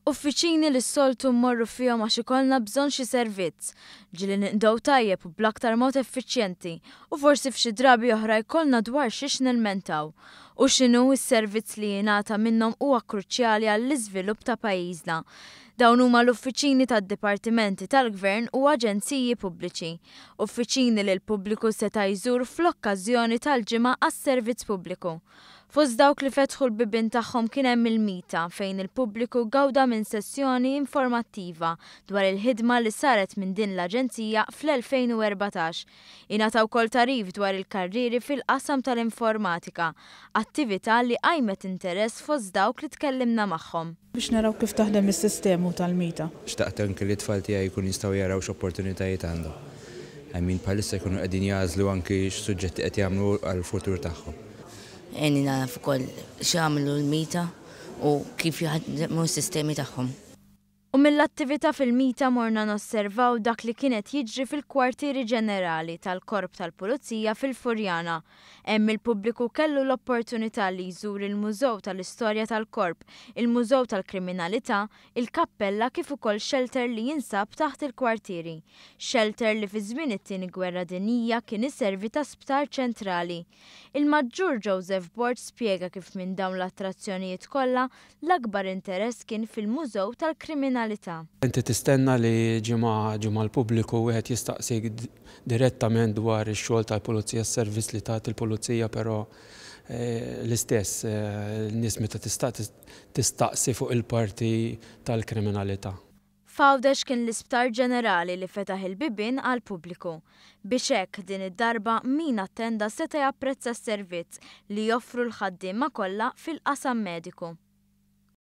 Uffiċini li s-soltu mmorru fihom għax ikollna bżonn xi servizz. Ġieli ninqdew tajjeb u bl-aktar mod effiċjenti u forsi f'xi drabi oħra jkollna dwar xiex nilmentaw. Hu x'inhu, is-servizz li jingħata minnhom huwa kruċjali għall-iżvilupp ta' pajjiżna. Dawn huma l-uffiċini tad-dipartimenti tal-Gvern u aġenziji pubbliċi. Uffiċini li l-pubbliku seta' jżur fl-okkażjoni tal-Ġimgħa għas-Servizz Pubbliku. Fost dawk li fetħu l-bibien tagħhom kien hemm il-MITA fejn il-pubbliku gawda minn sessjoni informattiva dwar il-ħidma li saret minn din l-aġenzija fl-2014. Ingħata wkoll tagħrif dwar il-karrieri fil-qasam tal-informatika, attività li qajmet interess fost dawk li tkellimna magħhom. Biex naraw kif taħdem is-sistemu tal-MITA. Xtaqt anke li t-tfal tiegħi jkunu jistgħu jaraw x'opportunitajiet għandhom. I mean bħalissa jkunu qegħdin jagħżlu anki x'suġġetti qed jagħmlu għall-futur tagħhom. Għeni nagħraf ukoll x'jagħmlu l-MITA u kif jaħdmu s-sistemi tagħhom. U mill-attività fil-MITA morna nosservaw dak li kien qed jiġri fil-Kwartieri Ġenerali tal-Korp tal-Pulizija fil-Furjana. Hemm il-pubbliku kellu l-opportunità li jżur il-Mużew tal-Istorja tal-Korp, il-Mużew tal-Kriminalità, il-kappella kif ukoll xelter li jinsab taħt il-kwartieri. Xelter li fi żmien it-Tieni Gwerra Dinjija kien iservi ta' sptar ċentrali. Il-Maġġur Joseph Borg spjega kif minn dawn l-attrazzjonijiet kollha, l-akbar interess kien fil-Mużew tal-Kriminalità. Inti tistenna li ġimgħa ġimgħa l-pubbliku wieħed jistaqsik direttament dwar ix-xogħol tal-pulizija, s-servizz li tagħti l-pulizija, però l-istess n-nies meta tistaqsi fuq il-parti tal-kriminalità. F'Għawdex kien l-Isptar Ġenerali li fetaħ il-bibien għall-pubbliku. Biex hekk, din id-darba, min attenda seta' japprezza s-servizz li joffru l-ħaddiema kollha fil-qasam mediku.